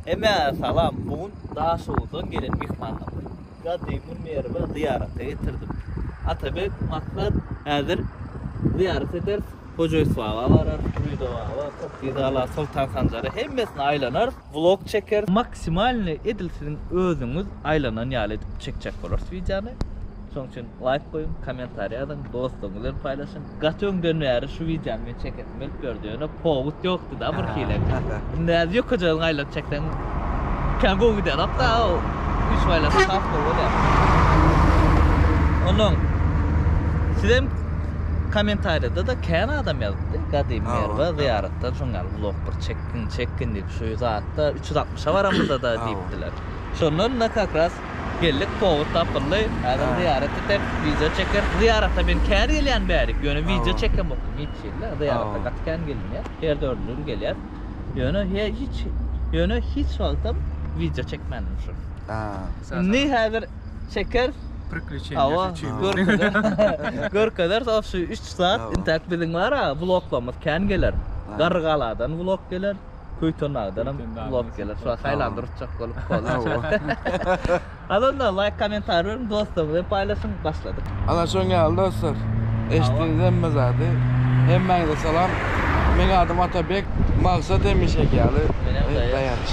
Hemmäňize salam bu gün Daşoguzdan gelen myhmanlarymyz Gadymy Merwe zyýarata getirdim. Atabek maksat häzir zyýarat ederis Hoja Ýusuf baba bararys Rüýde baba Topgizala Soltan Sanjara hemmesine aýlanarys vlog çekeris maksimalnyý edil siziň özüňiz aýlanan ýaly edip çekjek bolarys wideony. Şonuň üçin laýk goýuň, kommentariý ýazyň, dostlaryňyz bilen paýlaşyň. Gaty öňden bäri şu wideony men çekesim gelip ýördi, ýöne powut ýokdy-da bir hili. Indi häzir ýokajagyňy aýlanyp çekseň kän gowy gidenok-da, üç aýlansa has gowy bolýar. Onnoň sizem kommentariýada-da kän adam ýazypdy, Gadymy Merwe zyýaratdan şoň ýaly vlog bir çekgin, çekgin diýip, şu zatda 360-a baramyzda-da diýipdiler. Şondan-da kak raz Geldik powut tapyldy. Häzir zyýarat ederis, wideo çekeris. Zyýarata men kän gelýän bärik, ýöne wideo çekemokdym hiç hili. Zyýarata gaty kän gelinýär. Her dördünji gün gelýär. Ýöne hiç ýöne hiç wagtam wideo çekmändim şu. Indi häzir çekeris. Priklýuçeniýa üçin. Görkezeris o şu 3 saat intäk biziň bar-a vloglarymyz kän geler. Garrygaladan vlog geler. Köýtenagdanam vlog geler. Şu wagt saýlandyr uçjak bolup kola. Hadi onda laýk kommentariý beriň dostlaryňyz bilen paýlaşyň başladyk. Ana şoň ýaly dostlar. Eşitdiňiz hemme zady. Hemmäňize salam. Meň adym Atabek. Maksat hemişeki ýaly. Menem Daýanç.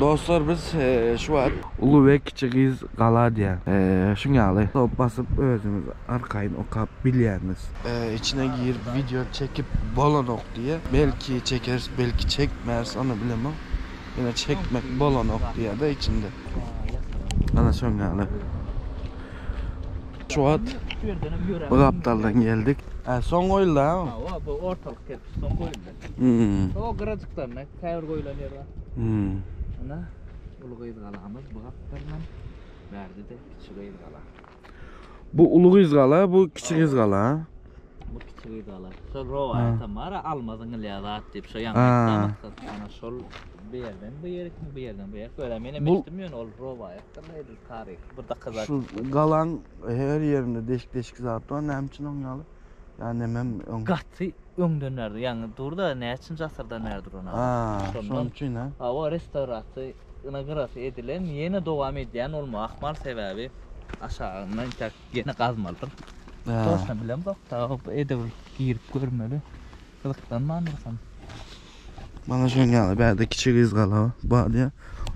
Dostlar biz şu wagt Uly we kiçi gyz Gala diýýär. Şuň ýaly. Stop basyp özüňiz arkaýyn okap bilýäňiz. Içine girip wideo çekip bolanok diýýär. Belki çekeris belki çekmeris ony bilemok. Ýöne çekmek bolanok diýýär-de içinde. Ana şoň ýaly. Şu wagt bu gapdaldan geldik. Hä soň goýuldy ha. Hawa bu ortalyk kerpiç soň goýuldy. O gyrajyklaryna käbir goýulan ýeri bar. Ana. Uly gyz galamyz bu gapdaldan, bärde-de kiçi gyz gala. Bu uly gyz gala, bu kiçi gyz gala. Bu kiçi gyz gala. Şol rowaýatam bar, alma zyňylýar zat diýip, şo ýaňy aýtdam maksat. Ana şol bu ýerden bu ýerikmi, bu ýerden bu ýerik. Görä menem eşitdim ýöne ol rowaýatdyr edil taryhy bir dakazat. Şu galaň her ýerinde deşik-deşik zat bar, näme üçin oň ýaly? Ýa nemem öň. Gaty öňden bäri, ýaňy dur-da, näçinji asyrdan bäri duran agaç. Ha, şonuň üçin ha. Hawa, restaurasiýa ynagyrasy edilen, ýene dowam edýän bolmagy ahmal, sebäbi aşagynda intäk ýene gazmalydyr. Toçna bilemzok, edil girip görmeli. Gyzyklanman dursam. Mana şoň ýaly bärde kiçi gyz gala bar diýýär.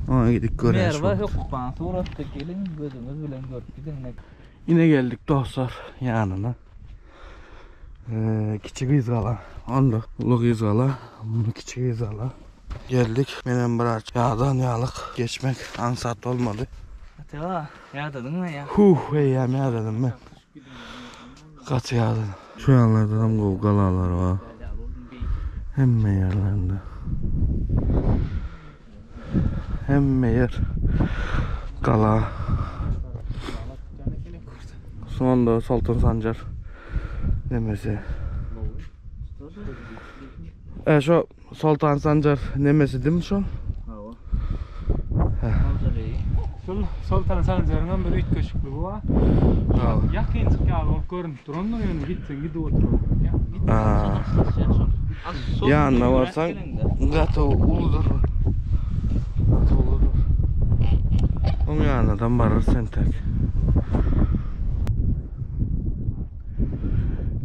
Oňa gidip göräýeli. Merwe hökman suratda geliň, gözüňiz bilen görüp gidiň. Ine geldik dostlar ýanyna. Ee, kiçi gyz gala. Onda uly gyz gala, muny kiçi gyz gala. Geldik. Menem biraz ýadan ýalyk geçmek aňsat bolmady. Ata, ýadadyňmy ýa? Huh, eýýäm ýadadym men. Gaty ýadadym. Şu ýanlarda hem gowy galalar bar. Hemme ýerlerinde. Hemme ýer gala. Sonda Sultan Sanjar nemesi. E şu Sultan Sanjar nemesi değil mi şu? Hawa. Şul Sultan Sanjaryň hem bir üýtgeşikligi bar. Ýakynjyk ýaly bolup görünip durandyr, ýöne gitseň gidip oturarsyň. Ýanyna barsaň gaty uludyr. Gaty uludyr. Oň ýanyna bararys entek.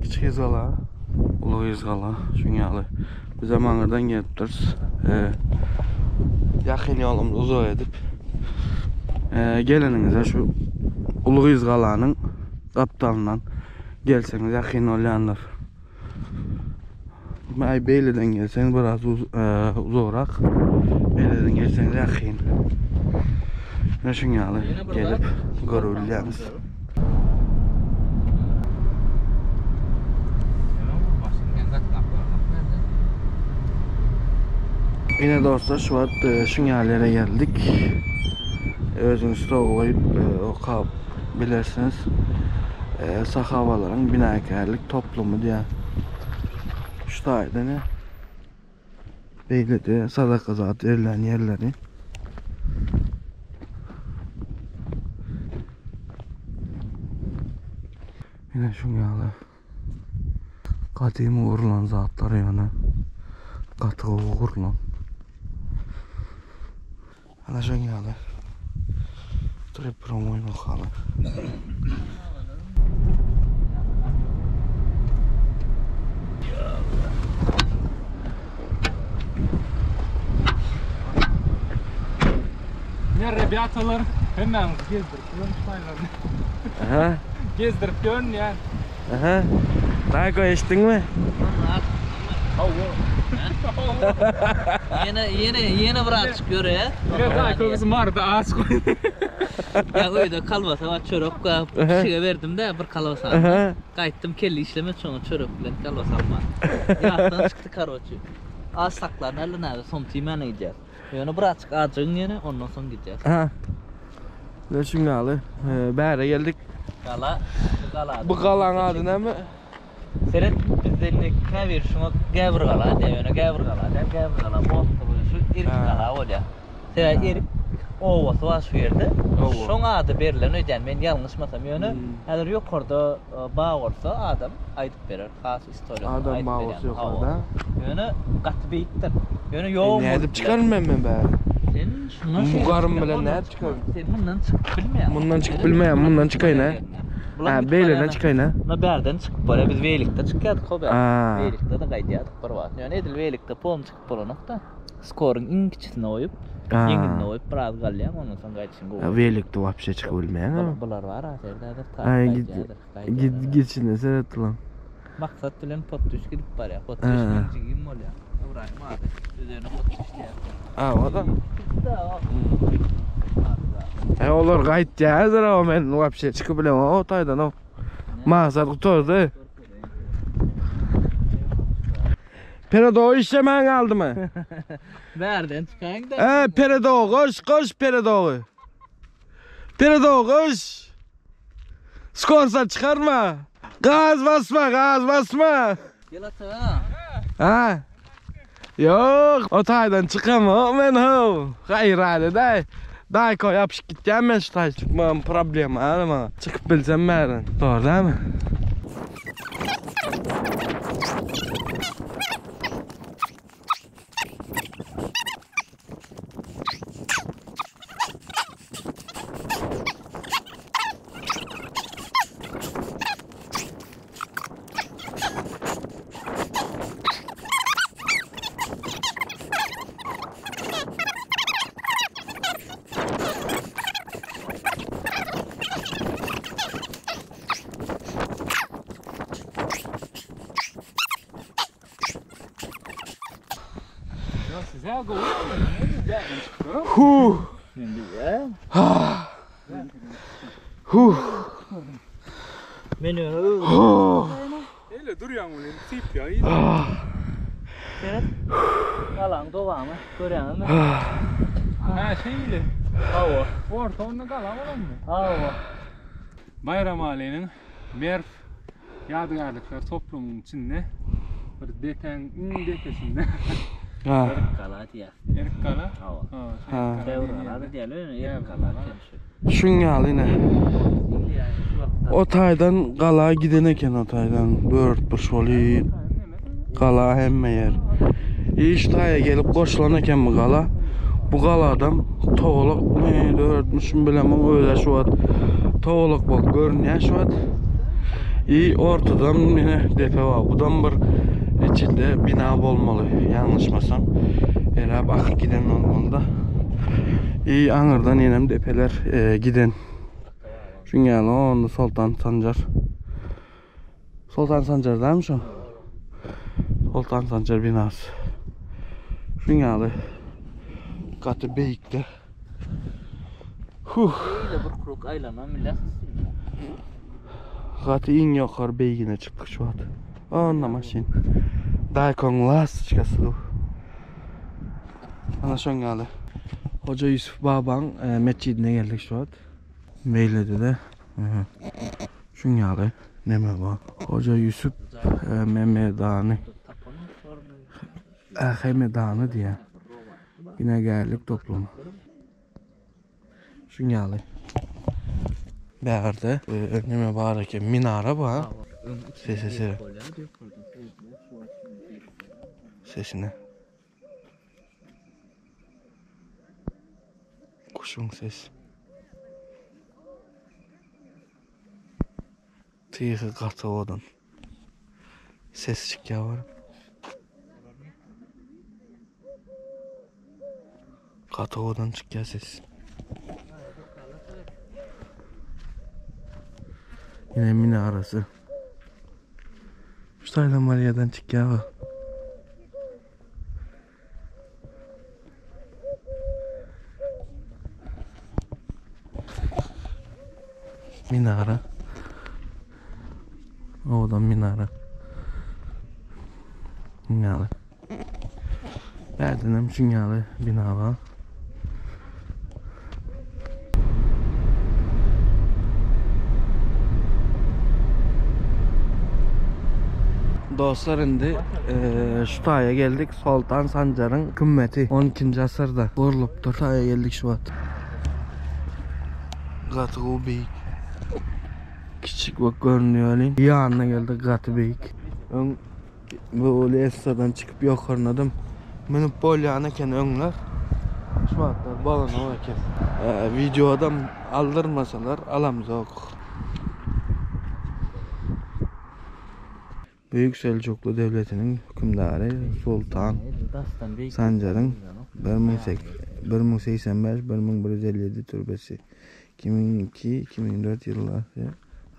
Kiçi Gyzgala, Uly Gyzgala, şuň ýaly. Bizem aňyrdan gelipdiris. Ýakyn ýolumyzy uzak edip, geleniňizde şu Uly Gyzgalanyň gapdalyndan gelseňiz ýakyn bolýandyr. Aý beýleden gelseňiz biraz uzagrak. Beýleden gelseňiz ýakyn. Mine şuň ýaly gelip görüp bilýäňiz. Ine dostlar şu wagt şuň ýaly ýere geldik. Özüňiz stol goýup okap bilersiňiz. Sahabalaryň binagärlik toplumy diýýär. Şu taýda ne? Beýlede sadaka zat berilýän ýerleri. Ine şuň ýaly. Gadymy gurlan zatlar ýöne gaty gowy gurlan. Ana şoň ýaly. Oturyp bir oýun okaly. Ne rebýatalar hemmäňizi gezdirip ýörün şaýlaryny. Aha. Gezdirip ýörün ýa. Aha. Daýko eşitdiňmi? Hawa. Ýene ýene ýene bir azjyk ýöre. Ýa Daýko bizi Maryda aç goýdy. Ýa öýde kolbasa bar, çörek bar. Pişige berdim-de bir kolbasany. Gaýtdym kelle işlemedi şoňa çörek bilen kolbasa alman. Ýatdan çykdy karoçi. Az saklan älde näde somsa iýmän gidýär. Ýöne bir azjyk ajygyň ýene ondan soň gidýär. Aha. Ne şuň ýaly. Bäre geldik. Gala, bu gala. Bu galaň ady näme? Seret bizde indi käbir şuňa gäwür gala diýýär, ýöne gäwür gala däl, gäwür gala mostka bolýar, şu erik gala bolýar. Sebäbi erik obasy bar şu ýerde. Şoň ady berlen öýdýän, men ýalňyşmasam, ýöne häzir ýokarda bar bolsa adam aýdyp berer, has istoriýasyny Adam aýdyp bar berýän. bolsa ýokarda. Ýöne gaty beýikdir. Ýöne ýok. Nädip çykaryn men men bäri? Sen şundan Bu garyn bilen nädip çykaryn? Sen mundan çykyp bilmeýäň. Mundan çykyp bilmeýän, mundan çykaýyn-a. Bular Ha, gidip beýleden barýana- çykaýyn-a. Buna bärden çykyp bolýar. Biz welikde çykýardyk ho bärden. Aa. Welikde-de gaýdýardyk bir wagt. Ýöne edil welikde polny çykyp bolanok-da. Skoryň iň kiçisini goýup, Aa. ýeňilini goýup biraz galýaň, ondan soň gaýdyşyň gowy. Ha, Welikde wapşe çykyp bilmeýäň. Bular, bular bar ha, serdädir, Aý, taýyp git, gaýdýardyr, git, gaýdýarlar. geçine seret ulan. Maksat bilen potdüş gidip barýar. Potdüş Ha. meniň jigim bolýar. Ybraýym abi. Üzerine potdüş diýýär. Ha, o da. Gitdi o. E olar gaýtýar häzir o men wapşe çykyp bilemok o taýdan o. Maksat gutardy. Peredo işlemän galdymy? Bärden çykaýyň da. E Peredo goş goş Peredogy. Peredo goş. Skorsa çykarma. Gaz basma gaz basma. Gel ata. Ha? Ýok, o taýdan çykamok men how. Gaýrat edaý. Daýko ýapyşyp gitýän men şu taý çykmam problema hany maňa. Çykyp bilsem bärden. Dogry dälmi? Ýa size gowy. Bärden çykyp. Huh. Huh. Men öňe Huh. Eyle durýaň welin sip ýa. Ah. Seret. Galaň dowamy görýäňizmi? Ha şeýle. Hawa. Orta onda gala bolanmy? Hawa. Baýramalynyň Merw ýadygärlikler toplumynyň içinde bir depäň iň depesinde Ha. Erik gala diýýär. Erik gala. Hawa. Ha, şu Ha. Erik gala Döwür diýen gala ýerde. diýýärler, ýöne Gäwür Erik gala gala. eken şu. Şuň ýaly ine. Şu wagtda O taýdan gala giden eken o taýdan. Dört burç bolup gala hemme ýer. Iş taýa gelip goşulan eken bu gala. Bu galadan togalak mı dörtmüşüm bilemem öyle şu wagt togalak bolup görünýär şu wagt. I ortadan ýene depe bar. Budan bir içinde bina bolmaly ýalňyşmasam. Erap akyp giden bolmaly da. I aňyrdan ýenem depeler e, giden. Şuň ýaly onda Soltan Sanjar. Soltan Sanjar dämi şu? Soltan Sanjar binasy. Şuň ýaly gaty beýikde. Huh. Beýle bir kruk aýlanma millet üstünde. Gaty iň ýokary beýigine çykdyk şu wagt. Onda maşyn. Daýkoň lastoçkasy bu. Ana şoň ýaly. Hoja Ýusuf babaň e, metjidine geldik şu wagt. Beýlede de aha, şuň ýaly neme bar. Hoja Ýusuf e, Memedany. E, Hemedany diýýär. Binagärlik toplumy. Şuň ýaly. Bärde e, neme bar eken? Minara bar. Sese sere. Sesine. Kuşuň sesi. Tygy gaty owadan. Ses çykýar bar. Gaty owadan çykýar ses. Yine minarası. Şu taýdan Mariýadan çykýar bak. Minara. Owadan minara. Ýaly. Bärdenem şuň ýaly bina bar. Dostlar indi şu taýa geldik. Soltan Sanjaryň kümmeti 12-nji asyrda gurlupdyr. Taýa geldik şu wagt. Gaty gowy beýik. Kiçik bolup görünýär welin, ýanyna geldik gaty beýik. Öň Bu lessadan çykyp ýokarynadam münüp bolýan eken öňler. Şu wagtlar bolanok eken. Wideodam aldyrmasalar alamzok. Beýik Seljukly döwletiniň hökümdary Soltan Sanjaryň 1085, 1157 türbesi 2002, 2004 ýyllary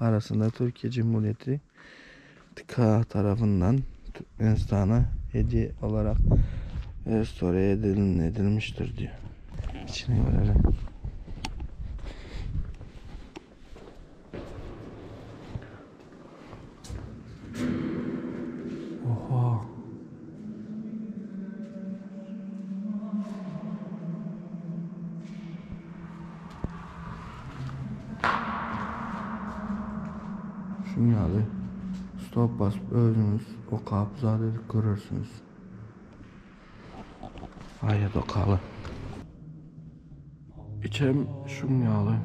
arasynda Türkiýe Jumhuriyeti TK tarapyndan Türkmenistana hediye olarak restore edilmiştir diyor. İçine görelim. Oha. Şuň ýaly stop basyp özüňiz okap zat edip görersiňiz. Aýat okaly. Içem şuň ýaly.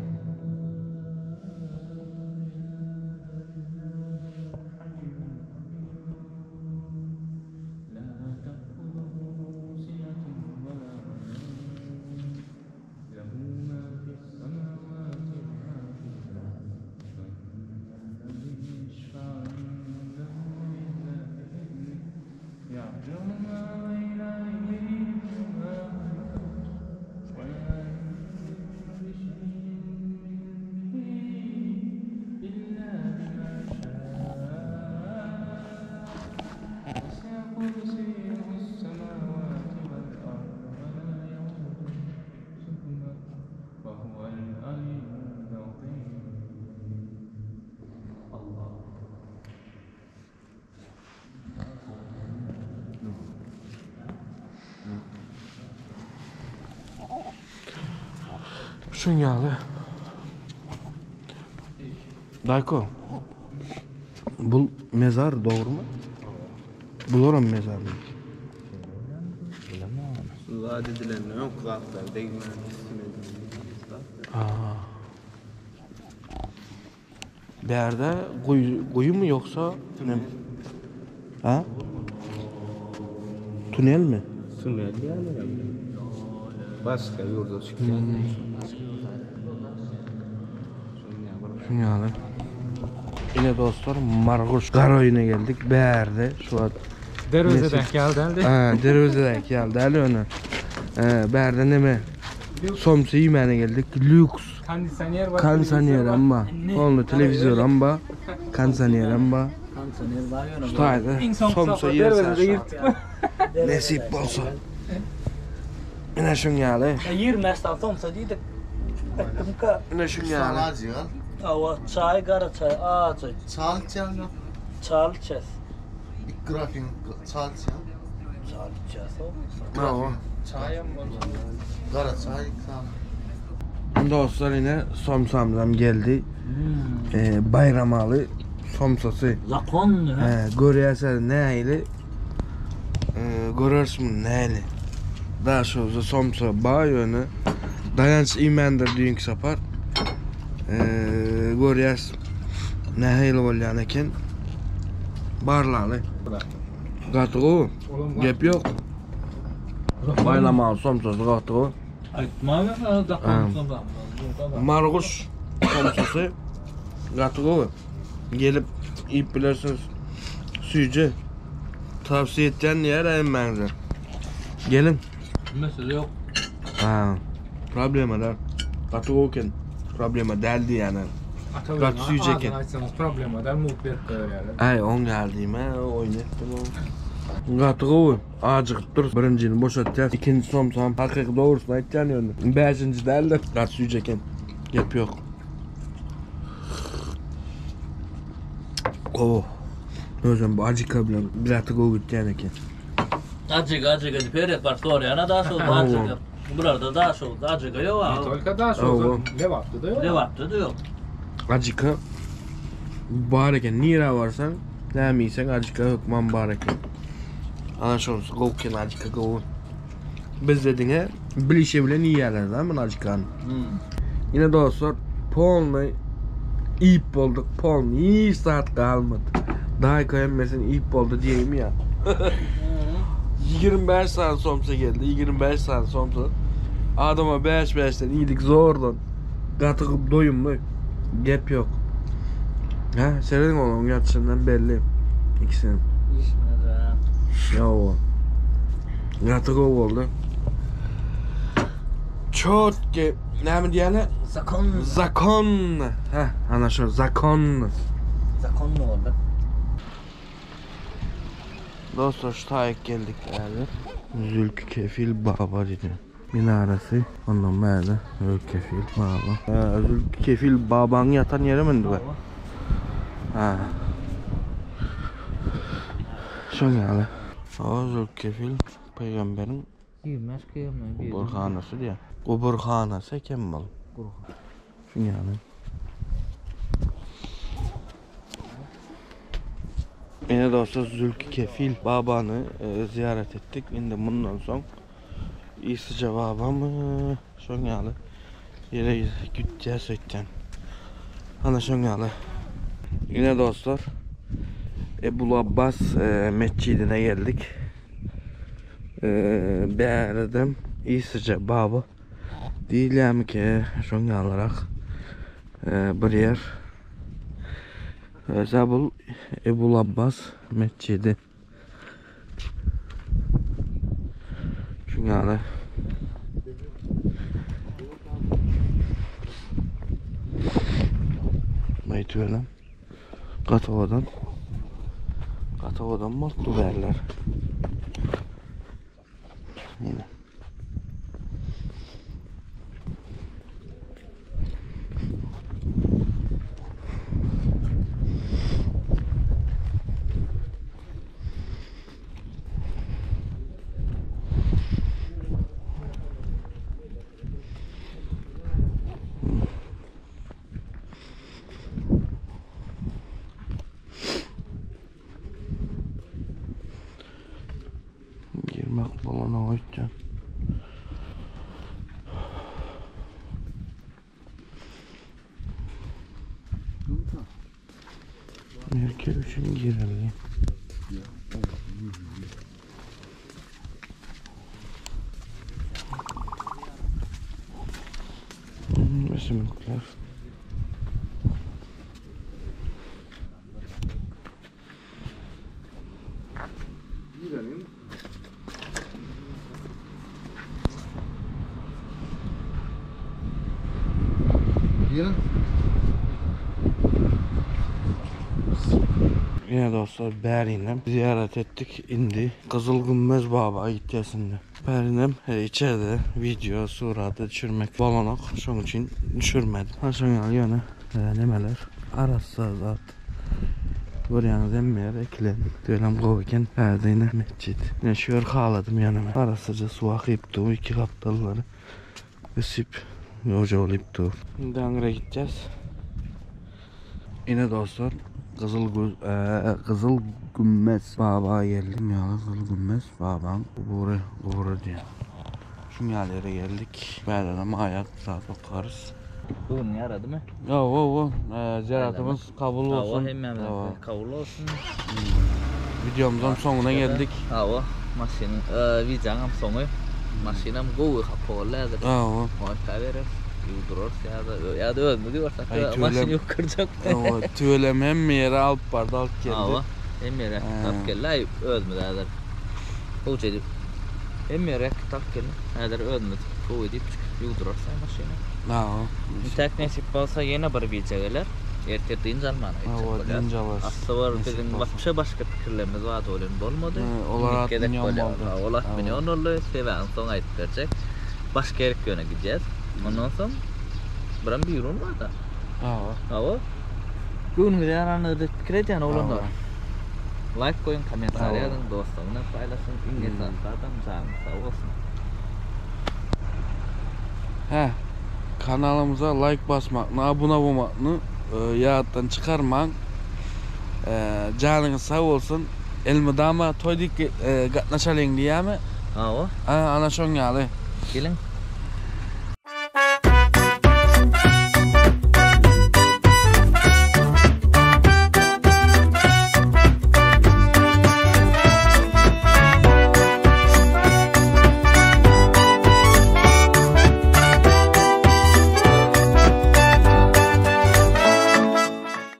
Şuň ýaly. Daýko. Bu mezar dogrumy? Bularam mezarmy? Zat edilende öňki zatlar degmän üstüne Bärde guýy guýumy ýoksa tünel? Ha? Tunelmi? Tunel ýaly. Başga ýurda çykýan. Şuň ýaly. Ine dostlar Marguş Garoýuna geldik. Bärde şu wagt Derwezedäki ýaly däldi. Ha, derwezedäki ýaly däl ýöne. Bärde neme? Somsa iýmäne geldik. Lýuks. Kondisioner bar. Kondisioner hem bar. Only telewizor hem bar. Kondisioner hem bar. Kondisioner bar ýöne. Şu taýda somsa ýerse. Nesip bolsa. Ine şuň ýaly. 20 somsa diýdik. Etdimka. Ine şuň ýaly. Awa, çaý, gara çaý, ajy. Çal içýäňmi? Çal içes. Ik grafin çal içýäň. Çal içes. Bravo. Çaýam bolsa. Gara çaý ik sany. Dostlar ine somsamyzam geldi. Ee, Baýramaly somsasy. Zakon. He, görýärsiňiz nähili? Ee, görersiň muny nähili. Daşoguzda somsa bar ýöne daýanç iýmändir düýnki sapar. Ee, görýäs nähili bolýan eken. Barlaly. Gaty gowy. Gep ýok. Baýlamaly somsasy gaty gowy. Aýtmaga sana dakon somsa. Marguş somsasy gaty gowy. Gelip iýip bilersiňiz. Süýji. Tawsiýe etýän diýer hemmäňize. Geliň. Mesele ýok. Ha. Problema däl. Gaty gowy eken. Problema däl diýýän. Gaty süýji eken. Aýtsaňyz problema däl, mugt berip goýberýärler. Aý, oň ýaly diýme, oýun etdim o. Gaty gowy. Ajygyp dur. Birinjini boşatýas. Ikinji somsam hakyky dogrusyny aýtýan ýöne. Bäşinji däl-de. Gaty süýji eken. Gep ýok. Oh. Özem bu acika bilen gaty gowy gitýän eken. Acika acika diýip her ýer soraýana Daşoguzda acika. Bularda Daşoguzda acika ýok a. Tolka Daşoguzda Lebapda da ýok. Lebapda da ýok. Acika bar eken. Nirä barsaň, näme iýseň acika hökman bar eken. Ana şonusy gowy eken acika gowy. Bizde diňe bilişe bilen iýýärler da muny acikany. Ine dostlar, polny iýip bolduk, polny hiç zat galmady. Daýka hemmesini iýip boldy diýeými ýa? 25 sany somsa geldi, 25 sany somsa. Adama 5-5-den iýdik zordan. Gaty doýumly. Gep ýok. Ha, serediň olaryň ýatyşyndan belli. Ikisiniň. Ýa. Gaty gowy boldy. Çotki, näme diýýärler? Zakon. Zakon. Heh, ana şu zakon. Zakon boldy. Dostlar şu taýyk geldik häzir. Zülkü Kefil Baba diýdi. Minaresi. Ondan bärde Zülkü Kefil Baba. Ha, Zülkü Kefil Babanyň ýatan ýeri mi indi bu? Ha. Şoň ýaly. O Zülkü Kefil pygamberiň Girmez ki, guburhanasy diýýär. Guburhanasy eken bul. Şuň ýaly. Ine dostlar Zülki Kefil babany e, ziýaret etdik. Indi mundan soň Isaja babamy şoň ýaly ýere gitýäs öýtýän. Ana şoň ýaly. Ine dostlar Ebul Abbas e, metjidine geldik. E, bäridem Isaja baba diýilýärmikä şoň ýalyrak e, bir ýer. Zabul Ebul Abbas metjidi. Şuň ýaly. Maýtüwenem. Gaty owadan. Gaty owadan bolupdy bu ýerler. Ýene. Girmek bolana öýtýän. Erkek üçin gireli. Ösümlikler. Girin. Ine dostlar bärinem ziýarat etdik. Indi Gyzyl Gümmez baba gitýäs indi. Bärinem e, içeride video surata düşürmek bolanok. Şoň üçin düşürmedim. Ha şoň ýaly ýöne e, nemeler arassa zat. Görýäňiz hemme ýer ekilen. Döwlem gowy eken. Bärde ine metjit. Ine şu ýer haladym ýöne men. Arassaja suw akyp dur iki gapdallary. Ösüp goja bolup dur. Indi aňyra gitýäs. Ine dostlar Gyzyl göz e, Gyzyl Gümmez baba geldim ýaly Gyzyl Gümmez babaň gubury gubury diýen. Şuň ýaly ýere geldik. Bärde hem aýat zat okarys. Göwnüň ýaradymy? Hawa, hawa. Zyýaratymyz kabul bolsun. Hawa, hemmämiziňki kabul bolsun. Wideomyzyň soňuna geldik. Hawa, maşynyň, wideoňam soňy. Maşynam gowy hapa boldy häzir. Hawa. Moýka bereris, ýuwdurarys ýa-da ýa-da özümiz ýuwarsak, maşyn ýuwup kyrjak. Hawa, tüweleme hemme ýere alyp bardy, alyp geldi. Hawa, hemme ýere alyp geldi. Aý, özümiz häzir gowja edip hemme ýere äkidip alyp geldi. Häzir özümiz gowy edip ýuwdurarys maşyny. Hawa. Intäk nesip bolsa ýene bir wideo geler. Ertir dynç almana gitjek Hawa, bolýas. dynç alarys. Asly bir Nesip biziň bolsa. wapşe başga pikirlerimiz bardy ol hem bolmady. He, olar Indiki gezek atminion bolýar. boldy. Hawa, ol atminion boldy. Sebäbini soň aýdyp berjek. Başga ýerik ýöne gidýäs. Ondan soň biram birun barda. Hawa. Hawa. Göwnüňize ýarandyr diýip pikir edýän oglanlar. Hawa. Laýk goýuň, kommentariý Hawa. ýazyň, dostlar bilen paýlaşyň. Iň esasy adam janyňyz sag bolsun. Hä. Kanalymyza laýk basmakny, abuna bolmakny ýatdan çykarmaň. Janyňyz sag bolsun. Elmydama toý diýip gatnaşalyň diýýämi? Hawa. Ana şoň ýaly. Geliň.